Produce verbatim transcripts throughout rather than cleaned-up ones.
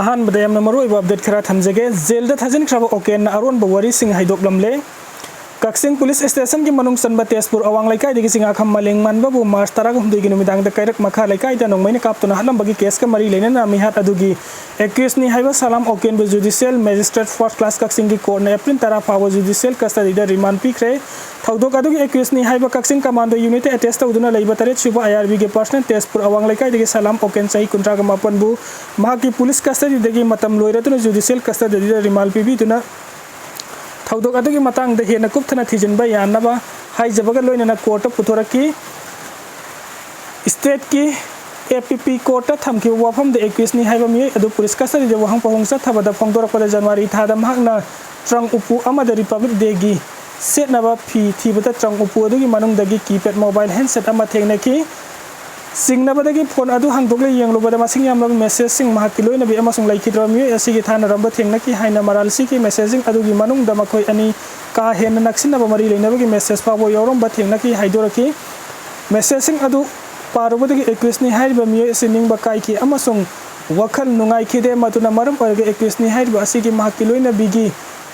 ꯑꯍꯥꯟꯕꯗ ꯌꯥꯝꯅ ꯃꯔꯨꯑꯣꯏꯕ ꯑꯞꯗꯦꯠ ꯈꯔ ꯊꯝꯖꯒꯦ꯫ ꯖꯦꯜꯗ ꯊꯥꯖꯤꯟꯈ꯭ꯔꯕ ꯑꯣꯀꯦꯟꯅ ꯑꯔꯣꯟꯕ ꯋꯥꯔꯤꯁꯤꯡ ꯍꯥꯏꯗꯣꯛꯂꯝꯂꯦ꯫ ꯀꯛꯆꯤꯡ ꯄꯨꯂꯤꯁ ꯁ꯭ꯇꯦꯁꯟꯒꯤ ꯃꯅꯨꯡ ꯆꯟꯕ ꯇꯦꯖꯄꯨꯔ ꯑꯋꯥꯡ ꯂꯩꯀꯥꯏꯗꯒꯤ ꯆꯤꯡꯉꯥꯈꯝ ꯃꯥꯂꯦꯝꯉꯥꯟꯕꯕꯨ ꯃꯥꯔꯆ ꯇꯔꯥꯍꯨꯝꯗꯣꯏꯒꯤ ꯅꯨꯃꯤꯗꯥꯡꯗ ꯀꯩꯔꯛ ꯃꯈꯥ ꯂꯩꯀꯥꯏꯗ ꯅꯣꯡꯃꯩꯅ ꯀꯥꯞꯇꯨꯅ ꯍꯥꯠꯂꯝꯕꯒꯤ ꯀꯦꯁꯀ ꯃꯔꯤ ꯂꯩꯅꯅ ꯃꯤꯍꯥꯠ ꯑꯗꯨꯒꯤ ꯑꯦꯀ꯭ꯌꯨꯁꯅꯤ ꯍꯥꯏꯕ ꯁꯂꯥꯝ ꯑꯣꯀꯦꯟꯕꯨ ꯖꯨꯗꯤꯁꯤꯌꯦꯜ ꯃꯦꯖꯤꯁꯇ꯭ꯔꯦꯠ ꯐꯥꯔꯁ ꯀ꯭ꯂꯥꯁ ꯀꯛꯆꯤꯡꯒꯤ ꯀꯣꯔꯠꯅ ꯑꯦꯄ꯭ꯔꯤꯜ ꯇꯔꯥ ꯐꯥꯎꯕ ꯖꯨꯗꯤꯁꯤꯌꯦꯜ ꯀꯁꯇꯗꯤꯗ ꯔꯤꯃꯥꯟ ꯄꯤꯈ꯭ꯔꯦ꯫ ꯊꯧꯗꯣꯛ ꯑꯗꯨꯒꯤ ꯑꯦꯀ꯭ꯌꯨꯁꯅꯤ ꯍꯥꯏꯕ ꯀꯛꯆꯤꯡ ꯀꯃꯥꯟꯗꯣ ꯌꯨꯅꯤꯠꯇ ꯑꯦꯇꯦꯁ ꯇꯧꯗꯨꯅ ꯂꯩꯕ ꯇꯔꯦꯠ ꯁꯨꯕ ꯑꯥꯏ ꯑꯥꯔ ꯕꯤꯒꯤ ꯄꯔꯁꯅꯦꯜ ꯇꯦꯖꯄꯨꯔ ꯑꯋꯥꯡ ꯂꯩꯀꯥꯏꯗꯒꯤ ꯁꯂꯥꯝ ꯑꯣꯀꯦꯟ ꯆꯍꯤ ꯀꯨꯟꯊ꯭ꯔꯥꯒ ꯃꯥꯄꯟꯕꯨ ꯃꯍꯥꯛꯀꯤ ꯄꯨꯂꯤꯁ ꯀꯁꯇꯗꯤꯗꯒꯤ ꯃꯇꯝ ꯂꯣꯏꯔꯗꯨꯅ ꯖꯨꯗꯤꯁꯤꯌꯦꯜ ꯀꯁꯇꯗꯤꯗ ꯔꯤꯃꯥꯟ ꯄꯤꯕꯤꯗꯨꯅ ꯊꯧꯗꯣꯛ ꯑꯗꯨꯒꯤ ꯃꯇꯥꯡꯗ ꯍꯦꯟꯅ ꯀꯨꯞꯊꯅ ꯊꯤꯖꯤꯟꯕ ꯌꯥꯅꯕ ꯍꯥꯏꯖꯕꯒ ꯂꯣꯏꯅꯅ ꯀꯣꯔꯠꯇ ꯄꯨꯊꯣꯔꯛꯈꯤ꯫ ꯁ꯭ꯇꯦꯠꯀꯤ ꯑꯦ ꯄꯤ ꯄꯤ ꯀꯣꯔꯠꯇ ꯊꯝꯈꯤꯕ ꯋꯥꯐꯝꯗ ꯑꯦꯀ꯭ꯌꯨꯁꯅꯤ ꯍꯥꯏꯕ ꯃꯤꯑꯣꯏ ꯑꯗꯨ ꯄꯨꯂꯤꯁ ꯀꯁꯇꯗꯤꯗ ꯋꯥꯍꯪ ꯄꯥꯎꯍꯪ ꯆꯠꯊꯕꯗ ꯐꯣꯡꯗꯣꯔꯛꯄꯗ ꯖꯅꯋꯥꯔꯤ ꯊꯥꯗ ꯃꯍꯥꯛꯅ ꯇ꯭ꯔꯪ ꯎꯄꯨ ꯑꯃꯗ ꯔꯤꯄꯕ꯭ꯂꯤꯛ ꯗꯦꯒꯤ ꯁꯦꯠꯅꯕ ꯐꯤ ꯊꯤꯕꯗ ꯇ꯭ꯔꯪ ꯎꯄꯨ ꯑꯗꯨꯒꯤ ꯃꯅꯨꯡꯗꯒꯤ ꯀꯤꯄꯦꯗ ꯃꯣꯕꯥꯏꯜ ꯍꯦꯟꯁꯦꯠ ꯑꯃ ꯊꯦꯡꯅꯈꯤ꯫ ꯆꯤꯡꯅꯕꯗꯒꯤ ꯐꯣꯟ ꯑꯗꯨ ꯍꯥꯡꯗꯣꯛꯂ ꯌꯦꯡꯂꯨꯕꯗ ꯃꯁꯤꯡ ꯌꯥꯝꯂꯕ ꯃꯦꯁꯦꯖꯁꯤꯡ ꯃꯍꯥꯛꯀꯤ ꯂꯣꯏꯅꯕꯤ ꯑꯃꯁꯨꯡ ꯂꯩꯈꯤꯗ꯭ꯔꯕ ꯃꯤꯑꯣꯏ ꯑꯁꯤꯒꯤ ꯊꯥꯅꯔꯝꯕ ꯊꯦꯡꯅꯈꯤ ꯍꯥꯏꯅ ꯃꯔꯥꯜ ꯁꯤꯈꯤ꯫ ꯃꯦꯁꯦꯖꯁꯤꯡ ꯑꯗꯨꯒꯤ ꯃꯅꯨꯡꯗ ꯃꯈꯣꯏ ꯑꯅꯤ ꯀꯥ ꯍꯦꯟꯅ ꯅꯛꯁꯤꯟꯅꯕ ꯃꯔꯤ ꯂꯩꯅꯕꯒꯤ ꯃꯦꯁꯦꯖ ꯐꯥꯎꯕ ꯌꯥꯎꯔꯝꯕ ꯊꯦꯡꯅꯈꯤ ꯍꯥꯏꯗꯣꯔꯛꯈꯤ꯫ ꯃꯦꯁꯦꯖꯁꯤꯡ ꯑꯗꯨ ꯄꯥꯔꯨꯕꯗꯒꯤ ꯑꯦꯀ꯭ꯌꯨꯁꯅꯤ ꯍꯥꯏꯔꯤꯕ ꯃꯤꯑꯣꯏ ꯑꯁꯤ ꯅꯤꯡꯕ ꯀꯥꯏꯈꯤ ꯑꯃꯁꯨꯡ ꯋꯥꯈꯜ ꯅꯨꯡꯉꯥꯏꯈꯤꯗꯦ꯫ ꯃꯗꯨꯅ ꯃꯔꯝ ꯑꯣꯏꯔꯒ ꯑꯦꯀ꯭ꯌꯨꯁꯅꯤ ꯍꯥꯏꯔꯤꯕ ꯑꯁꯤꯒꯤ ꯃꯍꯥꯛꯀꯤ ꯂꯣꯏꯅꯕꯤꯒꯤ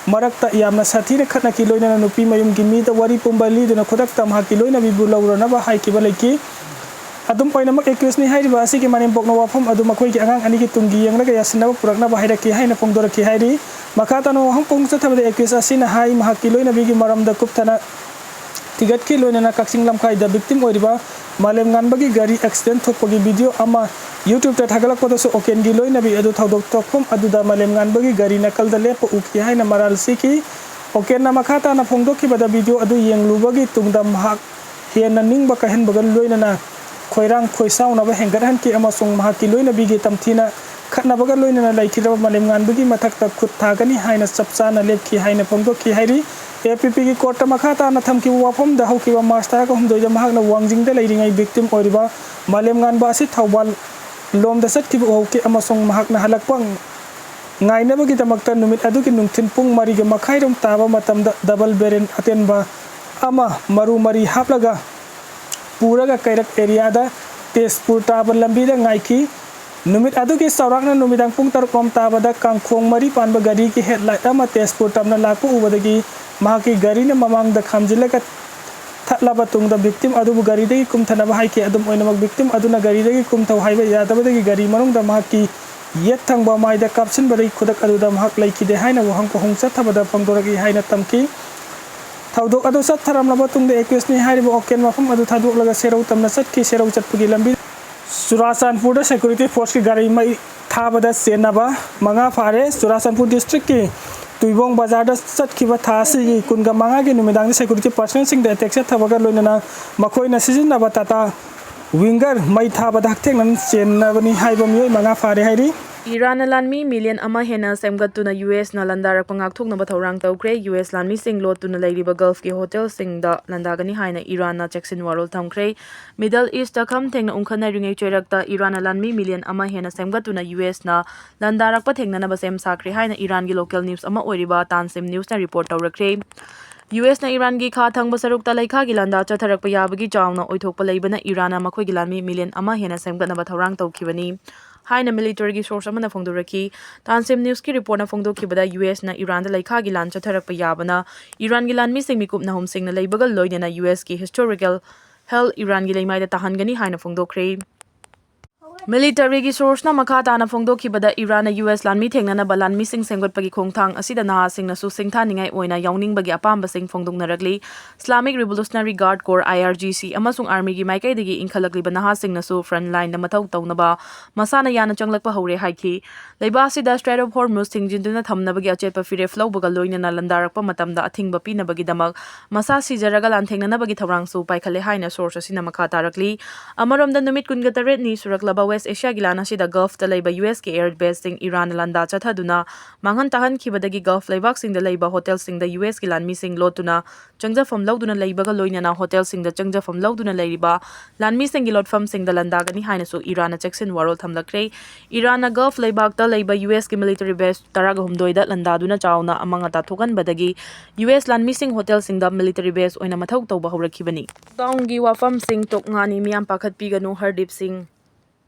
ꯃꯔꯛꯇ ꯌꯥꯝꯅ ꯁꯥꯊꯤꯅ ꯈꯠꯅꯈꯤ, ꯂꯣꯏꯅꯅ ꯅꯨꯄꯤ ꯃꯌꯨꯝꯒꯤ ꯃꯤꯗ ꯋꯥꯔꯤ ꯄꯨꯝꯕ ꯂꯤꯗꯨꯅ ꯈꯨꯗꯛꯇ ꯃꯍꯥꯛꯀꯤ ꯂꯣꯏꯅꯕꯤꯕꯨ ꯂꯧꯔꯅꯕ ꯍꯥꯏꯈꯤꯕ ꯂꯩꯈꯤ꯫ ꯑꯗꯨꯝ ꯑꯣꯏꯅꯃꯛ, ꯑꯦꯀ꯭ꯌꯨꯁꯅꯤ ꯍꯥꯏꯔꯤꯕ ꯑꯁꯤꯒꯤ ꯃꯅꯦꯝꯄꯣꯛꯅ ꯋꯥꯐꯝ ꯑꯗꯨ ꯃꯈꯣꯏꯒꯤ ꯑꯉꯥꯡ ꯑꯅꯤꯒꯤ ꯇꯨꯡꯒꯤ ꯌꯦꯡꯂꯒ ꯌꯥꯁꯤꯟꯅꯕ ꯄꯨꯔꯛꯅꯕ ꯍꯥꯏꯔꯛꯈꯤ ꯍꯥꯏꯅ ꯐꯣꯡꯗꯣꯔꯛꯈꯤ ꯍꯥꯏꯔꯤ꯫ ꯃꯈꯥ ꯇꯥꯅ ꯋꯥꯍꯪ ꯄꯥꯎꯍꯪ ꯆꯠꯊꯕꯗ ꯑꯦꯀ꯭ꯌꯨꯁ ꯑꯁꯤꯅ ꯍꯥꯏ, ꯃꯍꯥꯛꯀꯤ ꯂꯣꯏꯅꯕꯤꯒꯤ ꯃꯔꯝꯗ ꯀꯨꯞꯊꯅ ꯊꯤꯒꯠꯈꯤ, ꯂꯣꯏꯅꯅ ꯀꯛꯆꯤꯡ ꯂꯝꯈꯥꯏꯗ ꯚꯤꯛꯇꯤꯝ ꯑꯣꯏꯔꯤꯕ ꯃꯥꯂꯦꯝꯉꯥꯟꯕꯒꯤ ꯒꯥꯔꯤ ꯑꯦꯛꯁꯤꯗꯦꯟ ꯊꯣꯛꯄꯒꯤ ꯚꯤꯗꯤꯑꯣ ꯑꯃ ꯌꯨꯇ꯭ꯌꯨꯕꯇ ꯊꯥꯒꯠꯂꯛꯄꯗꯁꯨ ꯑꯣꯀꯦꯟꯒꯤ ꯂꯣꯏꯅꯕꯤ ꯑꯗꯨ ꯊꯧꯗꯣꯛ ꯊꯣꯛꯐꯝ ꯑꯗꯨꯗ ꯃꯥꯂꯦꯝꯉꯥꯟꯕꯒꯤ ꯒꯥꯔꯤ ꯅꯥꯀꯜꯗ ꯂꯦꯞꯄ ꯎꯈꯤ ꯍꯥꯏꯅ ꯃꯔꯥꯜ ꯁꯤꯈꯤ꯫ ꯑꯣꯀꯦꯟꯅ ꯃꯈꯥ ꯇꯥꯅ ꯐꯣꯡꯗꯣꯛꯈꯤꯕꯗ, ꯚꯤꯗꯤꯑꯣ ꯑꯗꯨ ꯌꯦꯡꯂꯨꯕꯒꯤ ꯇꯨꯡꯗ ꯃꯍꯥꯛ ꯍꯦꯟꯅ ꯅꯤꯡꯕ ꯀꯥꯏꯍꯟꯕꯒ ꯂꯣꯏꯅꯅ ꯈꯣꯏꯔꯥꯡ ꯈꯣꯏꯁꯥꯎꯅꯕ ꯍꯦꯟꯒꯠꯍꯟꯈꯤ ꯑꯃꯁꯨꯡ ꯃꯍꯥꯛꯀꯤ ꯂꯣꯏꯅꯕꯤꯒꯤ ꯇꯝꯊꯤꯅ ꯈꯠꯅꯕꯒ ꯂꯣꯏꯅꯅ ꯂꯩꯈꯤꯗ꯭ꯔꯕ ꯃꯥꯂꯦꯝꯉꯥꯟꯕꯒꯤ ꯃꯊꯛꯇ ꯈꯨꯠ ꯊꯥꯒꯅꯤ ꯍꯥꯏꯅ ꯆꯞ ꯆꯥꯅ ꯂꯦꯞꯈꯤ ꯍꯥꯏꯅ ꯐꯣꯡꯗꯣꯛꯈꯤ ꯍꯥꯏꯔꯤ꯫ ꯑꯦ ꯄꯤ ꯄꯤꯒꯤ ꯀꯣꯔꯠꯇ ꯃꯈꯥ ꯇꯥꯅ ꯊꯝꯈꯤꯕ ꯋꯥꯐꯝꯗ, ꯍꯧꯈꯤꯕ ꯃꯥꯔꯆ ꯇꯔꯥꯍꯨꯝꯗꯣꯏꯗ ꯃꯍꯥꯛꯅ ꯋꯥꯡꯖꯤꯡꯗ ꯂꯩꯔꯤꯉꯩ ꯚꯤꯛꯇꯤꯝ ꯑꯣꯏꯔꯤꯕ ꯃꯥꯂꯦꯝꯉꯥꯟꯕ ꯑꯁꯤ ꯊꯧꯕꯥꯜ ꯂꯣꯝꯗ ꯆꯠꯈꯤꯕ ꯎꯍꯧꯈꯤ ꯑꯃꯁꯨꯡ ꯃꯍꯥꯛꯅ ꯍꯜꯂꯛꯄ ꯉꯥꯏꯅꯕꯒꯤꯗꯃꯛꯇ ꯅꯨꯃꯤꯠ ꯑꯗꯨꯒꯤ ꯅꯨꯡꯊꯤꯜ ꯄꯨꯡ ꯃꯔꯤꯒ ꯃꯈꯥꯏꯔꯣꯝ ꯇꯥꯕ ꯃꯇꯝꯗ ꯗꯕꯜ ꯕꯦꯔꯦꯜ ꯑꯇꯦꯟꯕ ꯑꯃ ꯃꯔꯨ ꯃꯔꯤ ꯍꯥꯞꯂꯒ ꯄꯨꯔꯒ ꯀꯩꯔꯛ ꯑꯦꯔꯤꯌꯥꯗ ꯇꯦꯖꯄꯨꯔ ꯇꯥꯕ ꯂꯝꯕꯤꯗ ꯉꯥꯏꯈꯤ꯫ ꯅꯨꯃꯤꯠ ꯑꯗꯨꯒꯤ ꯆꯥꯎꯔꯥꯛꯅ ꯅꯨꯃꯤꯗꯥꯡ ꯄꯨꯡ ꯇꯔꯨꯛ ꯔꯣꯝ ꯇꯥꯕꯗ ꯀꯥꯡꯈꯣꯡ ꯃꯔꯤ ꯄꯥꯟꯕ ꯒꯥꯔꯤꯒꯤ ꯍꯦꯗꯂꯥꯏꯠ ꯑꯃ ꯇꯦꯖꯄꯨꯔ ꯇꯝꯅ ꯂꯥꯛꯄ ꯎꯕꯗꯒꯤ ꯃꯍꯥꯛꯀꯤ ꯒꯥꯔꯤꯅ ꯃꯃꯥꯡꯗ ꯈꯥꯝꯖꯤꯜꯂꯒ ꯊꯠꯂꯕ ꯇꯨꯡꯗ ꯚꯤꯛꯇꯤꯝ ꯑꯗꯨꯕꯨ ꯒꯥꯔꯤꯗꯒꯤ ꯀꯨꯝꯊꯅꯕ ꯍꯥꯏꯈꯤ꯫ ꯑꯗꯨꯝ ꯑꯣꯏꯅꯃꯛ, ꯚꯤꯛꯇꯤꯝ ꯑꯗꯨꯅ ꯒꯥꯔꯤꯗꯒꯤ ꯀꯨꯝꯊꯧ ꯍꯥꯏꯕ ꯌꯥꯗꯕꯗꯒꯤ ꯒꯥꯔꯤ ꯃꯅꯨꯡꯗ ꯃꯍꯥꯛꯀꯤ ꯌꯦꯠ ꯊꯪꯕ ꯃꯥꯏꯗ ꯀꯥꯞꯁꯤꯟꯕꯗꯒꯤ ꯈꯨꯗꯛ ꯑꯗꯨꯗ ꯃꯍꯥꯛ ꯂꯩꯈꯤꯗꯦ ꯍꯥꯏꯅ ꯋꯥꯍꯪ ꯄꯥꯎꯍꯨꯝ ꯆꯠꯊꯕꯗ ꯐꯣꯡꯗꯣꯔꯛꯏ ꯍꯥꯏꯅ ꯇꯝꯈꯤ꯫ ꯊꯧꯗꯣꯛ ꯑꯗꯨ ꯆꯠꯊꯔꯝꯂꯕ ꯇꯨꯡꯗ ꯑꯦꯀ꯭ꯌꯨꯁꯅꯤ ꯍꯥꯏꯔꯤꯕ ꯑꯣꯀꯦꯟ ꯃꯐꯝ ꯑꯗꯨ ꯊꯥꯗꯣꯛꯂꯒ ꯁꯦꯔꯧ ꯇꯝꯅ ꯆꯠꯈꯤ꯫ ꯁꯦꯔꯧ ꯆꯠꯄꯒꯤ ꯂꯝꯕꯤ ꯆꯨꯔꯥꯆꯥꯟꯄꯨꯔꯗ ꯁꯦꯀ꯭ꯌꯨꯔꯤꯇꯤ ꯐꯣꯔꯁꯀꯤ ꯒꯥꯔꯤ ꯃꯩ ꯊꯥꯕꯗ ꯆꯦꯟꯅꯕ ꯃꯉꯥ ꯐꯥꯔꯦ꯫ ꯆꯨꯔꯥꯆꯥꯟꯄꯨꯔ ꯗꯤꯁꯇ꯭ꯔꯤꯛꯀꯤ ꯇꯨꯏꯕꯣꯡ ꯕꯖꯥꯔꯗ ꯆꯠꯈꯤꯕ ꯊꯥ ꯑꯁꯤꯒꯤ ꯀꯨꯟꯒ ꯃꯉꯥꯒꯤ ꯅꯨꯃꯤꯗꯥꯡꯗ ꯁꯦꯀ꯭ꯌꯨꯔꯤꯇꯤ ꯄꯥꯔꯁꯅꯦꯜꯁꯤꯡꯗ ꯑꯦꯇꯦꯛ ꯆꯠꯊꯕꯒ ꯂꯣꯏꯅꯅ ꯃꯈꯣꯏꯅ ꯁꯤꯖꯤꯟꯅꯕ ꯇꯥꯇꯥ ꯋꯤꯡꯒꯔ ꯃꯩ ꯊꯥꯕꯗ ꯍꯛꯊꯦꯡꯅꯅ ꯆꯦꯟꯅꯕꯅꯤ ꯍꯥꯏꯕ ꯃꯤꯑꯣꯏ ꯃꯉꯥ ꯐꯥꯔꯦ ꯍꯥꯏꯔꯤ꯫ ꯏꯔꯥꯟꯅ ꯂꯥꯟꯃꯤ ꯃꯤꯂꯤꯌꯟ ꯑꯃ ꯍꯦꯟꯅ ꯁꯦꯝꯒꯠꯇꯨꯅ ꯌꯨ ꯑꯦꯁꯅ ꯂꯥꯟꯗꯥꯔꯛꯄ ꯉꯥꯛꯊꯣꯛꯅꯕ ꯊꯧꯔꯥꯡ ꯇꯧꯈ꯭ꯔꯦ꯫ ꯌꯨ ꯑꯦꯁ ꯂꯥꯟꯃꯤꯁꯤꯡ ꯂꯣꯠꯇꯨꯅ ꯂꯩꯔꯤꯕ ꯒꯜꯐꯀꯤ ꯍꯣꯇꯦꯜꯁꯤꯡꯗ ꯂꯥꯟꯗꯥꯒꯅꯤ ꯍꯥꯏꯅ ꯏꯔꯥꯟꯅ ꯆꯦꯛꯁꯤꯟ ꯋꯥꯔꯣꯜ ꯊꯝꯈ꯭ꯔꯦ꯫ ꯃꯤꯗꯜ ꯏꯁꯇ ꯈꯝ ꯊꯦꯡꯅ ꯎꯪꯈꯠꯅꯔꯤꯉꯩ ꯆꯩꯔꯛꯇ ꯏꯔꯥꯟꯅ ꯂꯥꯟꯃꯤ ꯃꯤꯂꯤꯌꯟ ꯑꯃ ꯍꯦꯟꯅ ꯁꯦꯝꯒꯠꯇꯨꯅ ꯌꯨ ꯑꯦꯁꯅ ꯂꯥꯟꯗꯥꯔꯛꯄ ꯊꯦꯡꯅꯅꯕ ꯁꯦꯝ ꯁꯥꯈ꯭ꯔꯦ ꯍꯥꯏꯅ ꯏꯔꯥꯟꯒꯤ ꯂꯣꯀꯦꯜ ꯅ꯭ꯌꯨꯁ ꯑꯃ ꯑꯣꯏꯔꯤꯕ ꯇꯥꯟꯁꯤꯝ ꯅ꯭ꯌꯨꯁꯅ ꯔꯤꯄꯣꯔꯠ ꯇꯧꯔꯛꯈ꯭ꯔꯦ꯫ ꯌꯨ ꯑꯦꯁꯅ ꯏꯔꯥꯟꯒꯤ ꯈꯥ ꯊꯪꯕ ꯁꯔꯨꯛꯇ ꯂꯩꯈꯥꯒꯤ ꯂꯥꯟꯗꯥ ꯆꯠꯊꯔꯛꯄ ꯌꯥꯕꯒꯤ ꯆꯥꯎꯅ ꯑꯣꯏꯊꯣꯛꯄ ꯂꯩꯕꯅ ꯏꯔꯥꯟꯅ ꯃꯈꯣꯏꯒꯤ ꯂꯥꯟꯃꯤ ꯃꯤꯂꯤꯌꯟ ꯑꯃ ꯍꯦꯟꯅ ꯁꯦꯝꯒꯠꯅꯕ ꯊꯧꯔꯥꯡ ꯇꯧꯈꯤꯕꯅꯤ ꯍꯥꯏꯅ ꯃꯤꯂꯤꯇꯔꯤꯒꯤ ꯁꯣꯔꯁ ꯑꯃꯅ ꯐꯣꯡꯗꯣꯔꯛꯈꯤ꯫ ꯇꯥꯟꯁꯤꯝ ꯅ꯭ꯌꯨꯁꯀꯤ ꯔꯤꯄꯣꯔꯠꯅ ꯐꯣꯡꯗꯣꯛꯈꯤꯕꯗ, ꯌꯨ ꯑꯦꯁꯅ ꯏꯔꯥꯟꯗ ꯂꯩꯈꯥꯒꯤ ꯂꯥꯟ ꯆꯠꯊꯔꯛꯄ ꯌꯥꯕꯅ ꯏꯔꯥꯟꯒꯤ ꯂꯥꯟꯃꯤꯁꯤꯡ ꯃꯤꯀꯨꯞ ꯅꯍꯨꯝ ꯁꯤꯡꯅ ꯂꯩꯕꯒ ꯂꯣꯏꯅꯅ ꯌꯨ ꯑꯦꯁꯀꯤ ꯍꯤꯁꯇꯣꯔꯤꯀꯦꯜ ꯍꯦꯜ ꯏꯔꯥꯟꯒꯤ ꯂꯩꯃꯥꯏꯗ ꯇꯥꯍꯟꯒꯅꯤ ꯍꯥꯏꯅ ꯐꯣꯡꯗꯣꯛꯈ꯭ꯔꯦ꯫ ꯃꯤꯂꯤꯇꯔꯤꯒꯤ ꯁꯣꯔꯁꯅ ꯃꯈꯥ ꯇꯥꯅ ꯐꯣꯡꯗꯣꯛꯈꯤꯕꯗ, ꯏꯔꯥꯟꯅ ꯌꯨ ꯑꯦꯁ ꯂꯥꯟꯃꯤ ꯊꯦꯡꯅꯅꯕ ꯂꯥꯟꯃꯤꯁꯤꯡ ꯁꯦꯝꯒꯠꯄꯒꯤ ꯈꯣꯡꯊꯥꯡ ꯑꯁꯤꯗ ꯅꯍꯥꯁꯤꯡꯅꯁꯨ ꯁꯤꯡꯊꯥꯅꯤꯡꯉꯥꯏ ꯑꯣꯏꯅ ꯌꯥꯎꯅꯤꯡꯕꯒꯤ ꯑꯄꯥꯝꯕꯁꯤꯡ ꯐꯣꯡꯗꯣꯛꯅꯔꯛꯂꯤ꯫ Islamic Revolutionary Guard Corps, I R G C, ꯑꯃꯁꯨꯡ ꯑꯥꯔꯃꯤꯒꯤ ꯃꯥꯏꯀꯩꯗꯒꯤ ꯏꯟꯈꯠꯂꯛꯂꯤꯕ ꯅꯍꯥꯁꯤꯡꯅꯁꯨ ꯐ꯭ꯔꯟꯠ ꯂꯥꯏꯟꯗ ꯃꯊꯧ ꯇꯧꯅꯕ ꯃꯁꯥꯅ ꯌꯥꯅ ꯆꯪꯂꯛꯄ ꯍꯧꯔꯦ ꯍꯥꯏꯈꯤ꯫ ꯂꯩꯕꯥꯛ ꯑꯁꯤꯗ Strait of Hormuz ꯊꯤꯡꯖꯤꯟꯗꯨꯅ ꯊꯝꯅꯕꯒꯤ ꯑꯆꯦꯠꯄ ꯐꯤꯔꯦꯞ ꯂꯧꯕꯒ ꯂꯣꯏꯅꯅ ꯂꯥꯟꯗꯥꯔꯛꯄ ꯃꯇꯝꯗ ꯑꯊꯤꯡꯕ ꯄꯤꯅꯕꯒꯤꯗꯃꯛ ꯃꯁꯥ ꯁꯤꯖꯔꯒ ꯂꯥꯟꯊꯦꯡꯅꯅꯕꯒꯤ ꯊꯧꯔꯥꯡꯁꯨ ꯄꯥꯏꯈꯠꯂꯦ ꯍꯥꯏꯅ ꯁꯣꯔꯁ ꯑꯁꯤꯅ ꯃꯈꯥ ꯇꯥꯔꯛꯂꯤ꯫ ꯑꯃꯔꯣꯝꯗ, ꯅꯨꯃꯤꯠ ꯀꯨꯟꯒ ꯇꯔꯦꯠꯅꯤ ꯁꯨꯔꯛꯂꯕ ꯋꯦꯁ ꯑꯦꯁꯤꯌꯥꯒꯤ ꯂꯥꯟ ꯑꯁꯤꯗ ꯒꯜꯐꯇ ꯂꯩꯕ ꯌꯨ ꯑꯦꯁꯀꯤ ꯑꯦꯌꯔ ꯕꯦꯁꯁꯤꯡ ꯏꯔꯥꯟꯅ ꯂꯥꯟꯗꯥ ꯆꯠꯊꯗꯨꯅ ꯃꯥꯡꯍꯟ ꯇꯥꯍꯟꯈꯤꯕꯗꯒꯤ ꯒꯜꯐ ꯂꯩꯕꯥꯛꯁꯤꯡꯗ ꯂꯩꯕ ꯍꯣꯇꯦꯜꯁꯤꯡꯗ ꯌꯨ ꯑꯦꯁꯀꯤ ꯂꯥꯟꯃꯤꯁꯤꯡ ꯂꯣꯠꯇꯨꯅ ꯆꯪꯖꯐꯝ ꯂꯧꯗꯨꯅ ꯂꯩꯕꯒ ꯂꯣꯏꯅꯅ ꯍꯣꯇꯦꯜꯁꯤꯡꯗ ꯆꯪꯖꯐꯝ ꯂꯧꯗꯨꯅ ꯂꯩꯔꯤꯕ ꯂꯥꯟꯃꯤꯁꯤꯡꯒꯤ ꯂꯣꯠꯐꯝꯁꯤꯡꯗ ꯂꯥꯟꯗꯥꯒꯅꯤ ꯍꯥꯏꯅꯁꯨ ꯏꯔꯥꯟꯅ ꯆꯦꯛꯁꯤꯟ ꯋꯥꯔꯣꯜ ꯊꯝꯂꯛꯈ꯭ꯔꯦ꯫ ꯏꯔꯥꯟꯅ ꯒꯜꯐ ꯂꯩꯕꯥꯛꯇ ꯂꯩꯕ ꯌꯨ ꯑꯦꯁꯀꯤ ꯃꯤꯂꯤꯇꯔꯤ ꯕꯦꯁ ꯇꯔꯥꯒ ꯍꯨꯝꯗꯣꯏꯗ ꯂꯥꯟꯗꯥꯗꯨꯅ ꯆꯥꯎꯅ ꯑꯃꯥꯡ ꯑꯇꯥ ꯊꯣꯛꯍꯟꯕꯗꯒꯤ ꯌꯨ ꯑꯦꯁ ꯂꯥꯟꯃꯤꯁꯤꯡ ꯍꯣꯇꯦꯜꯁꯤꯡꯗ ꯃꯤꯂꯤꯇꯔꯤ ꯕꯦꯁ ꯑꯣꯏꯅ ꯃꯊꯧ ꯇꯧꯕ ꯍꯧꯔꯛꯈꯤꯕꯅꯤ꯫ ꯂꯣꯛꯗꯥꯎꯟꯒꯤ ꯋꯥꯐꯝꯁꯤꯡ ꯇꯣꯛ ꯉꯥꯅꯤ, ꯃꯤꯌꯥꯝ ꯄꯥꯈꯠꯄꯤꯒꯅꯨ, ꯍꯔꯗꯤꯞ ꯁꯤꯡ꯫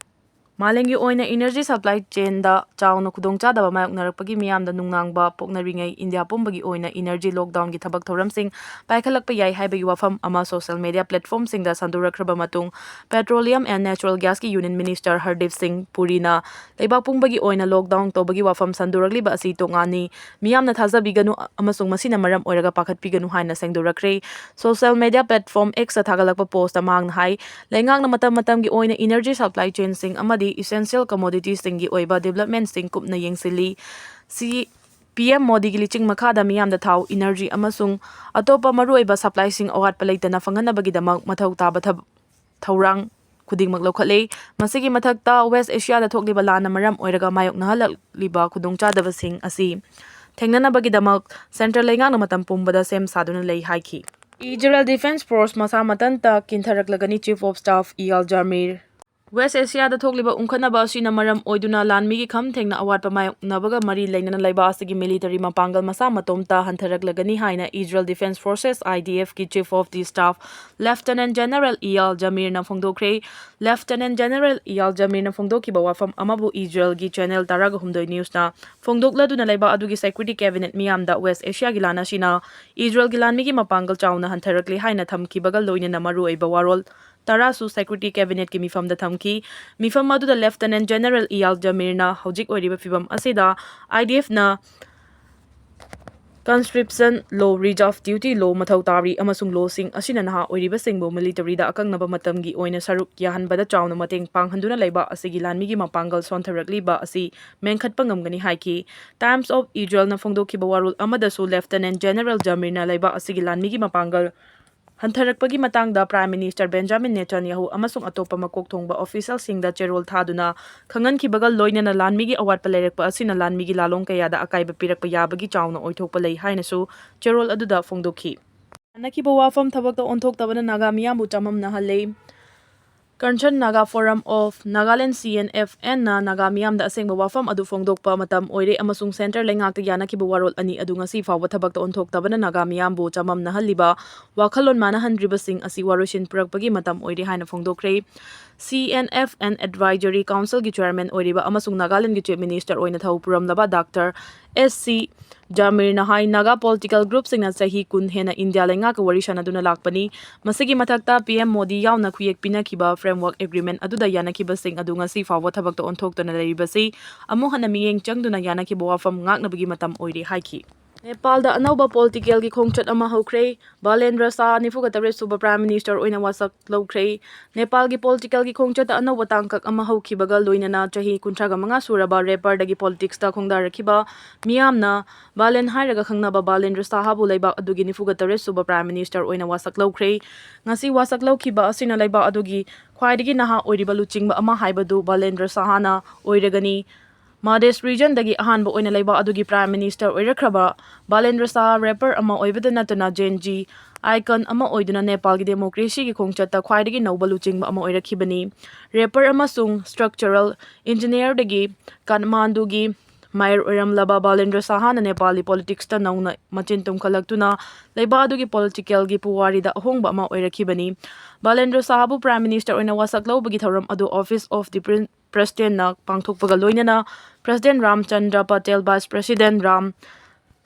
ꯃꯥꯂꯦꯝꯒꯤ ꯑꯣꯏꯅ energy supply chainꯗ ꯆꯥꯎꯅ ꯈꯨꯗꯣꯡꯆꯥꯗꯕ ꯃꯥꯌꯣꯛꯅꯔꯛꯄꯒꯤ ꯃꯤꯌꯥꯝꯗ ꯅꯨꯡꯅꯥꯡꯕ ꯄꯣꯛꯅꯔꯤꯉꯩ, ꯏꯟꯗꯤꯌꯥ ꯄꯨꯝꯕꯒꯤ ꯑꯣꯏꯅ energy lockdownꯒꯤ ꯊꯕꯛ ꯊꯧꯔꯝꯁꯤꯡ ꯄꯥꯏꯈꯠꯂꯛꯄ ꯌꯥꯏ ꯍꯥꯏꯕꯒꯤ ꯋꯥꯐꯝ ꯑꯃ social media platformꯁꯤꯡꯗ ꯁꯟꯗꯣꯔꯛꯈ꯭ꯔꯕ ꯃꯇꯨꯡ, Petroleum and Natural Gasꯀꯤ Union Minister Hardeep ꯁꯤꯡ ꯄꯨꯔꯤꯅ ꯂꯩꯕꯥꯛ ꯄꯨꯝꯕꯒꯤ ꯑꯣꯏꯅ lockdown ꯇꯧꯕꯒꯤ ꯋꯥꯐꯝ ꯁꯟꯗꯣꯔꯛꯂꯤꯕ ꯑꯁꯤ ꯇꯣꯉꯥꯟꯅꯤ, ꯃꯤꯌꯥꯝꯅ ꯊꯥꯖꯕꯤꯒꯅꯨ ꯑꯃꯁꯨꯡ ꯃꯁꯤꯅ ꯃꯔꯝ ꯑꯣꯏꯔꯒ ꯄꯥꯈꯠꯄꯤꯒꯅꯨ ꯍꯥꯏꯅ ꯁꯦꯡꯗꯣꯔꯛꯈ꯭ꯔꯦ꯫ Social media platform Xꯇ ꯊꯥꯒꯠꯂꯛꯄ postꯇ ꯃꯍꯥꯛꯅ ꯍꯥꯏ, ꯂꯩꯉꯥꯛꯅ ꯃꯇꯝ ꯃꯇꯝꯒꯤ ꯑꯣꯏꯅ energy supply chainꯁꯤꯡ ꯑꯃꯗꯤ essential commoditiesꯁꯤꯡꯒꯤ ꯑꯣꯏꯕ developmentꯁꯤꯡ ꯀꯨꯞꯅ ꯌꯦꯡꯁꯤꯜꯂꯤ꯫ ꯁꯤ ꯄꯤ ꯑꯦꯝ ꯃꯣꯗꯤꯒꯤ ꯂꯤꯆꯤꯡ ꯃꯈꯥꯗ ꯃꯤꯌꯥꯝꯗ ꯊꯥꯎ, energy ꯑꯃꯁꯨꯡ ꯑꯇꯣꯞꯄ ꯃꯔꯨꯑꯣꯏꯕ supplyꯁꯤꯡ ꯑꯋꯥꯠꯄ ꯂꯩꯇꯅ ꯐꯪꯍꯟꯅꯕꯒꯤꯗꯃꯛ ꯃꯊꯧ ꯇꯥꯕ ꯊꯕ-, ꯊꯧꯔꯥꯡ ꯈꯨꯗꯤꯡꯃꯛ ꯂꯧꯈꯠꯂꯦ꯫ ꯃꯁꯤꯒꯤ ꯃꯊꯛꯇ, West Asiaꯗ ꯊꯣꯛꯂꯤꯕ ꯂꯥꯟꯅ ꯃꯔꯝ ꯑꯣꯏꯔꯒ ꯃꯥꯌꯣꯛꯅꯍꯜꯂꯛꯂꯤꯕ ꯈꯨꯗꯣꯡꯆꯥꯗꯕꯁꯤꯡ ꯑꯁꯤ ꯊꯦꯡꯅꯅꯕꯒꯤꯗꯃꯛ central ꯂꯩꯉꯥꯛꯅ ꯃꯇꯝ ꯄꯨꯝꯕꯗ ꯁꯦꯝ ꯁꯥꯗꯨꯅ ꯂꯩ ꯍꯥꯏꯈꯤ꯫ Israel Defense Force ꯃꯁꯥ ꯃꯊꯟꯇ ꯀꯤꯟꯊꯔꯛꯂꯒꯅꯤ, Chief of Staff Eyal Zamir꯫ West Asiaꯗ ꯊꯣꯛꯂꯤꯕ ꯎꯪꯈꯠꯅꯕ ꯑꯁꯤꯅ ꯃꯔꯝ ꯑꯣꯏꯗꯨꯅ ꯂꯥꯟꯃꯤꯒꯤ ꯈꯝ ꯊꯦꯡꯅ ꯑꯋꯥꯠꯄ ꯃꯥꯌꯣꯛꯅꯕꯒ ꯃꯔꯤ ꯂꯩꯅꯅ ꯂꯩꯕꯥꯛ ꯑꯁꯤꯒꯤ military ꯃꯄꯥꯡꯒꯜ ꯃꯁꯥ ꯃꯇꯣꯝꯇ ꯍꯟꯊꯔꯛꯂꯒꯅꯤ ꯍꯥꯏꯅ Israel Defense Forces, IDFꯀꯤ Chief of the Staff Lieutenant General Eyal Zamirꯅ ꯐꯣꯡꯗꯣꯛꯈ꯭ꯔꯦ꯫ Lieutenant General Eyal Zamirꯅ ꯐꯣꯡꯗꯣꯛꯈꯤꯕ ꯋꯥꯐꯝ ꯑꯃꯕꯨ Israelꯒꯤ Channel ꯇꯔꯥꯒ ꯍꯨꯝꯗꯣꯏ Newsꯅ ꯐꯣꯡꯗꯣꯛꯂꯗꯨꯅ ꯂꯩꯕꯥꯛ ꯑꯗꯨꯒꯤ security cabinet ꯃꯤꯌꯥꯝꯗ West Asiaꯒꯤ ꯂꯥꯟ ꯑꯁꯤꯅ Israelꯒꯤ ꯂꯥꯟꯃꯤꯒꯤ ꯃꯄꯥꯡꯒꯜ ꯆꯥꯎꯅ ꯍꯟꯊꯔꯛꯂꯦ ꯍꯥꯏꯅ ꯊꯝꯈꯤꯕꯒ ꯂꯣꯏꯅꯅ ꯃꯔꯨꯑꯣꯏꯕ ꯋꯥꯔꯣꯜ ꯇꯔꯥꯁꯨ security cabinetꯀꯤ ꯃꯤꯐꯝꯗ ꯊꯝꯈꯤ꯫ ꯃꯤꯐꯝ ꯑꯗꯨꯗ Lieutenant General Eyal Zamirꯅ ꯍꯧꯖꯤꯛ ꯑꯣꯏꯔꯤꯕ ꯐꯤꯚꯝ ꯑꯁꯤꯗ IDFꯅ conscription law, reserve duty law ꯃꯊꯧ ꯇꯥꯔꯤ ꯑꯃꯁꯨꯡ lawꯁꯤꯡ ꯑꯁꯤꯅ ꯅꯍꯥ ꯑꯣꯏꯔꯤꯕꯁꯤꯡꯕꯨ militaryꯗ ꯑꯀꯛꯅꯕ ꯃꯇꯝꯒꯤ ꯑꯣꯏꯅ ꯁꯔꯨꯛ ꯌꯥꯍꯟꯕꯗ ꯆꯥꯎꯅ ꯃꯇꯦꯡ ꯄꯥꯡꯍꯟꯗꯨꯅ ꯂꯩꯕꯥꯛ ꯑꯁꯤꯒꯤ ꯂꯥꯟꯃꯤꯒꯤ ꯃꯄꯥꯡꯒꯜ ꯁꯣꯟꯊꯔꯛꯂꯤꯕ ꯑꯁꯤ ꯃꯦꯟꯈꯠꯄ ꯉꯝꯒꯅꯤ ꯍꯥꯏꯈꯤ꯫ Times of Israelꯅ ꯐꯣꯡꯗꯣꯛꯈꯤꯕ ꯋꯥꯔꯣꯜ ꯑꯃꯗꯁꯨ Lieutenant General Zamirꯅ ꯂꯩꯕꯥꯛ ꯑꯁꯤꯒꯤ ꯂꯥꯟꯃꯤꯒꯤ ꯃꯄꯥꯡꯒꯜ ꯍꯟꯊꯔꯛꯄꯒꯤ ꯃꯇꯥꯡꯗ Prime Minister Benjamin Netanyahu ꯑꯃꯁꯨꯡ ꯑꯇꯣꯞꯄ ꯃꯀꯣꯛ ꯊꯣꯡꯕ officialꯁꯤꯡꯗ ꯆꯦꯔꯣꯜ ꯊꯥꯗꯨꯅ ꯈꯪꯍꯟꯈꯤꯕꯒ ꯂꯣꯏꯅꯅ ꯂꯥꯟꯃꯤꯒꯤ ꯑꯋꯥꯠꯄ ꯂꯩꯔꯛꯄ ꯑꯁꯤꯅ ꯂꯥꯟꯃꯤꯒꯤ ꯂꯥꯂꯣꯡ ꯀꯌꯥꯗ ꯑꯀꯥꯏꯕ ꯄꯤꯔꯛꯄ ꯌꯥꯕꯒꯤ ꯆꯥꯎꯅ ꯑꯣꯏꯊꯣꯛꯄ ꯂꯩ ꯍꯥꯏꯅꯁꯨ ꯆꯦꯔꯣꯜ ꯑꯗꯨꯗ ꯐꯣꯡꯗꯣꯛꯈꯤ꯫ ꯌꯥꯅꯈꯤꯕ ꯋꯥꯐꯝ ꯊꯕꯛꯇ ꯑꯣꯟꯊꯣꯛꯇꯕꯅ ꯅꯥꯒꯥ ꯃꯤꯌꯥꯝꯕꯨ ꯆꯃꯝꯅꯍꯜꯂꯦ꯫ Concerned Naga Forum of Nagaland, CNFNꯅ Naga ꯃꯤꯌꯥꯝꯗ ꯑꯁꯦꯡꯕ ꯋꯥꯐꯝ ꯑꯗꯨ ꯐꯣꯡꯗꯣꯛꯄ ꯃꯇꯝ ꯑꯣꯏꯔꯦ ꯑꯃꯁꯨꯡ centre ꯂꯩꯉꯥꯛꯇ ꯌꯥꯅꯈꯤꯕ ꯋꯥꯔꯣꯜ ꯑꯅꯤ ꯑꯗꯨ ꯉꯁꯤ ꯐꯥꯎꯕ ꯊꯕꯛꯇ ꯑꯣꯟꯊꯣꯛꯇꯕꯅ ꯅꯥꯒꯥ ꯃꯤꯌꯥꯝꯕꯨ ꯆꯃꯝꯅꯍꯜꯂꯤꯕ ꯋꯥꯈꯜꯂꯣꯟ ꯃꯥꯟꯅꯍꯟꯗ꯭ꯔꯤꯕꯁꯤꯡ ꯑꯁꯤ ꯋꯥꯔꯣꯏꯁꯤꯟ ꯄꯨꯔꯛꯄꯒꯤ ꯃꯇꯝ ꯑꯣꯏꯔꯦ ꯍꯥꯏꯅ ꯐꯣꯡꯗꯣꯛꯈ꯭ꯔꯦ꯫ C N F and Advisory Councilꯒꯤ chairman ꯑꯣꯏꯔꯤꯕ ꯑꯃꯁꯨꯡ ꯅꯥꯒꯥꯂꯦꯟꯗꯒꯤ chief minister ꯑꯣꯏꯅ ꯊꯧ ꯄꯨꯔꯝꯂꯕ Doctor S C ꯖꯥꯃꯤꯔꯅ ꯍꯥꯏ, ꯅꯥꯒꯥ political groupꯁꯤꯡꯅ ꯆꯍꯤ ꯀꯨꯟ ꯍꯦꯟꯅ ꯏꯟꯗꯤꯌꯥ ꯂꯩꯉꯥꯛꯀ ꯋꯥꯔꯤ ꯁꯥꯅꯗꯨꯅ ꯂꯥꯛꯄꯅꯤ꯫ ꯃꯁꯤꯒꯤ ꯃꯊꯛꯇ P M ꯃꯣꯗꯤ ꯌꯥꯎꯅ ꯈꯨꯌꯦꯛ ꯄꯤꯅꯈꯤꯕ framework agreement ꯑꯗꯨꯗ ꯌꯥꯅꯈꯤꯕꯁꯤꯡ ꯑꯗꯨ ꯉꯁꯤ ꯐꯥꯎꯕ ꯊꯕꯛꯇ ꯑꯣꯟꯊꯣꯛꯇꯅ ꯂꯩꯔꯤꯕꯁꯤ ꯑꯃꯨꯛ ꯍꯟꯅ ꯃꯤꯠꯌꯦꯡ ꯆꯪꯗꯨꯅ ꯌꯥꯅꯈꯤꯕ ꯋꯥꯐꯝ ꯉꯥꯛꯅꯕꯒꯤ ꯃꯇꯝ ꯑꯣꯏꯔꯦ ꯍꯥꯏꯈꯤ꯫ ꯅꯦꯄꯥꯜꯗ ꯑꯅꯧꯕ politicalꯒꯤ ꯈꯣꯡꯆꯠ ꯑꯃ ꯍꯧꯈ꯭ꯔꯦ꯫ ꯕꯥꯂꯦꯟꯗ꯭ꯔ ꯁꯥꯍ ꯅꯤꯐꯨꯒ ꯇꯔꯦꯠ ꯁꯨꯕ Prime Minister ꯑꯣꯏꯅ ꯋꯥꯁꯛ ꯂꯧꯈ꯭ꯔꯦ꯫ ꯅꯦꯄꯥꯜꯒꯤ politicalꯒꯤ ꯈꯣꯡꯆꯠꯇ ꯑꯅꯧꯕ ꯇꯥꯡꯀꯛ ꯑꯃ ꯍꯧꯈꯤꯕꯒ ꯂꯣꯏꯅꯅ ꯆꯍꯤ ꯀꯨꯟꯊ꯭ꯔꯥꯒ ꯃꯉꯥ ꯁꯨꯔꯕ rapperꯗꯒꯤ politicsꯇ ꯈꯣꯡꯗꯥꯔꯛꯈꯤꯕ ꯃꯤꯌꯥꯝꯅ ꯕꯥꯂꯦꯟ ꯍꯥꯏꯔꯒ ꯈꯪꯅꯕ ꯕꯥꯂꯦꯟꯗ꯭ꯔ ꯁꯥꯍꯕꯨ ꯂꯩꯕꯥꯛ ꯑꯗꯨꯒꯤ ꯅꯤꯐꯨꯒ ꯇꯔꯦꯠ ꯁꯨꯕ Prime Minister ꯑꯣꯏꯅ ꯋꯥꯁꯛ ꯂꯧꯈ꯭ꯔꯦ꯫ ꯉꯁꯤ ꯋꯥꯁꯛ ꯂꯧꯈꯤꯕ ꯑꯁꯤꯅ ꯂꯩꯕꯥꯛ ꯑꯗꯨꯒꯤ ꯈ꯭ꯋꯥꯏꯗꯒꯤ ꯅꯍꯥ ꯑꯣꯏꯔꯤꯕ ꯂꯨꯆꯤꯡꯕ ꯑꯃ ꯍꯥꯏꯕꯗꯨ ꯕꯥꯂꯦꯟꯗ꯭ꯔ ꯁꯥꯍꯅ ꯑꯣꯏꯔꯒꯅꯤ꯫ Madhya regionꯗꯒꯤ ꯑꯍꯥꯟꯕ ꯑꯣꯏꯅ ꯂꯩꯕꯥꯛ ꯑꯗꯨꯒꯤ Prime Minister ꯑꯣꯏꯔꯛꯈ꯭ꯔꯕ ꯕꯥꯂꯦꯟꯗ꯭ꯔ ꯁꯥꯍ rapper ꯑꯃ ꯑꯣꯏꯕꯗ ꯅꯠꯇꯅ Gen Z icon ꯑꯃ ꯑꯣꯏꯗꯨꯅ ꯅꯦꯄꯥꯜꯒꯤ democracyꯒꯤ ꯈꯣꯡꯆꯠꯇ ꯈ꯭ꯋꯥꯏꯗꯒꯤ ꯅꯧꯕ ꯂꯨꯆꯤꯡꯕ ꯑꯃ ꯑꯣꯏꯔꯛꯈꯤꯕꯅꯤ꯫ Rapper ꯑꯃꯁꯨꯡ structural engineerꯗꯒꯤ ꯀꯥꯊꯃꯥꯟꯗꯨꯒꯤ mayor ꯑꯣꯏꯔꯝꯂꯕ ꯕꯥꯂꯦꯟꯗ꯭ꯔ ꯁꯥꯍꯅ ꯅꯦꯄꯥꯜꯒꯤ politicsꯇ ꯅꯧꯅ ꯃꯆꯤꯟ ꯇꯨꯝꯈꯠꯂꯛꯇꯨꯅ ꯂꯩꯕꯥꯛ ꯑꯗꯨꯒꯤ politicalꯒꯤ ꯄꯨꯋꯥꯔꯤꯗ ꯑꯍꯣꯡꯕ ꯑꯃ ꯑꯣꯏꯔꯛꯈꯤꯕꯅꯤ꯫ ꯕꯥꯂꯦꯟꯗ꯭ꯔ ꯁꯥꯍꯕꯨ Prime Minister ꯑꯣꯏꯅ ꯋꯥꯁꯛ ꯂꯧꯕꯒꯤ ꯊꯧꯔꯝ ꯑꯗꯨ Office of the Presidentꯅ ꯄꯥꯡꯊꯣꯛꯄꯒ ꯂꯣꯏꯅꯅ President ꯔꯥꯝꯆꯟꯗ꯭ꯔ Patel, Vice President Ram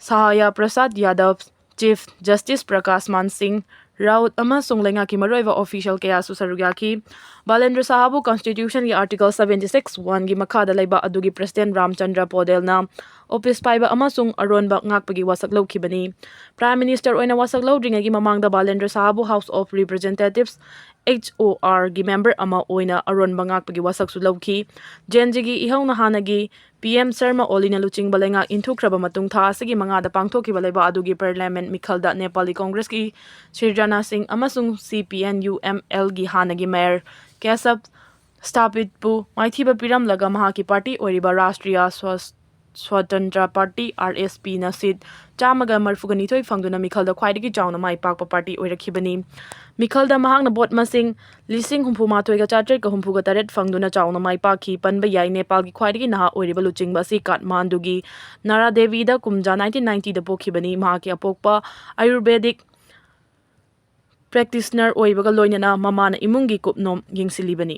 ꯁꯍꯥꯌꯥ ꯄ꯭ꯔꯁꯥꯗ ꯌꯥꯗꯕ, Chief Justice ꯄ꯭ꯔꯀꯥꯁ ꯃꯥꯟ ꯁꯤꯡ ꯔꯥꯎꯠ ꯑꯃꯁꯨꯡ ꯂꯩꯉꯥꯛꯀꯤ ꯃꯔꯨꯑꯣꯏꯕ official ꯀꯌꯥꯁꯨ ꯁꯔꯨꯛ ꯌꯥꯈꯤ꯫ ꯕꯥꯂꯦꯟꯗ꯭ꯔ ꯁꯥꯍꯕꯨ Constitutionꯒꯤ Article seventy six one ꯒꯤ ꯃꯈꯥꯗ ꯂꯩꯕꯥꯛ ꯑꯗꯨꯒꯤ President ꯔꯥꯝꯆꯟꯗ꯭ꯔ ꯄꯣꯗꯦꯜꯅ office ꯄꯥꯏꯕ ꯑꯃꯁꯨꯡ ꯑꯔꯣꯟꯕ ꯉꯥꯛꯄꯒꯤ ꯋꯥꯁꯛ ꯂꯧꯈꯤꯕꯅꯤ꯫ Prime Minister ꯑꯣꯏꯅ ꯋꯥꯁꯛ ꯂꯧꯗ꯭ꯔꯤꯉꯩꯒꯤ ꯃꯃꯥꯡꯗ ꯕꯥꯂꯦꯟꯗ꯭ꯔ ꯁꯥꯍꯕꯨ House of Representatives, H O Rꯒꯤ member ꯑꯃ ꯑꯣꯏꯅ ꯑꯔꯣꯟꯕ ꯉꯥꯛꯄꯒꯤ ꯋꯥꯁꯛꯁꯨ ꯂꯧꯈꯤ꯫ Gen Zꯒꯤ ꯏꯍꯧꯅ ꯍꯥꯟꯅꯒꯤ P M ꯁꯔꯃ ꯑꯣꯂꯤꯅ ꯂꯨꯆꯤꯡꯕ ꯂꯩꯉꯥꯛ ꯏꯟꯊꯨꯈ꯭ꯔꯕ ꯃꯇꯨꯡ ꯊꯥ ꯑꯁꯤꯒꯤ ꯃꯉꯥꯗ ꯄꯥꯡꯊꯣꯛꯈꯤꯕ ꯂꯩꯕꯥꯛ ꯑꯗꯨꯒꯤ parliament ꯃꯤꯈꯜꯗ ꯅꯦꯄꯥꯂꯤ Congressꯀꯤ ꯁꯤꯔꯖꯥꯅꯥ ꯁꯤꯡ ꯑꯃꯁꯨꯡ C P N U M Lꯒꯤ ꯍꯥꯟꯅꯒꯤ mayor ꯀꯦꯁꯕ ꯁ꯭ꯊꯥꯄꯤꯠꯄꯨ ꯃꯥꯏꯊꯤꯕ ꯄꯤꯔꯝꯂꯒ ꯃꯍꯥꯛꯀꯤ party ꯑꯣꯏꯔꯤꯕ Rashtriya Swa-, Swatantra Party, R S Pꯅ seat ꯆꯥꯝꯃꯒ ꯃꯔꯤꯐꯨꯒ ꯅꯤꯊꯣꯏ ꯐꯪꯗꯨꯅ ꯃꯤꯈꯜꯗ ꯈ꯭ꯋꯥꯏꯗꯒꯤ ꯆꯥꯎꯅ ꯃꯥꯏ ꯄꯥꯛꯄ party ꯑꯣꯏꯔꯛꯈꯤꯕꯅꯤ꯫ ꯃꯤꯈꯜꯗ ꯃꯍꯥꯛꯅ vote ꯃꯁꯤꯡ ꯂꯤꯁꯤꯡ ꯍꯨꯝꯐꯨ ꯃꯥꯊꯣꯏꯒ ꯆꯥꯇ꯭ꯔꯦꯠꯀ ꯍꯨꯝꯐꯨꯒ ꯇꯔꯦꯠ ꯐꯪꯗꯨꯅ ꯆꯥꯎꯅ ꯃꯥꯏ ꯄꯥꯛꯈꯤ꯫ ꯄꯟꯕ ꯌꯥꯏ, ꯅꯦꯄꯥꯜꯒꯤ ꯈ꯭ꯋꯥꯏꯗꯒꯤ ꯅꯍꯥ ꯑꯣꯏꯔꯤꯕ ꯂꯨꯆꯤꯡꯕ ꯑꯁꯤ ꯀꯥꯊꯃꯥꯟꯗꯨꯒꯤ ꯅꯥꯔꯥ ꯗꯦꯕꯤꯗ ꯀꯨꯝꯖꯥ nineteen ninetyꯗ ꯄꯣꯛꯈꯤꯕꯅꯤ꯫ ꯃꯍꯥꯛꯀꯤ ꯑꯄꯣꯛꯄ Ayurvedic practitioner ꯑꯣꯏꯕꯒ ꯂꯣꯏꯅꯅ ꯃꯃꯥꯅ ꯏꯃꯨꯡꯒꯤ ꯀꯨꯞꯅꯣꯝ ꯌꯦꯡꯁꯤꯜꯂꯤꯕꯅꯤ꯫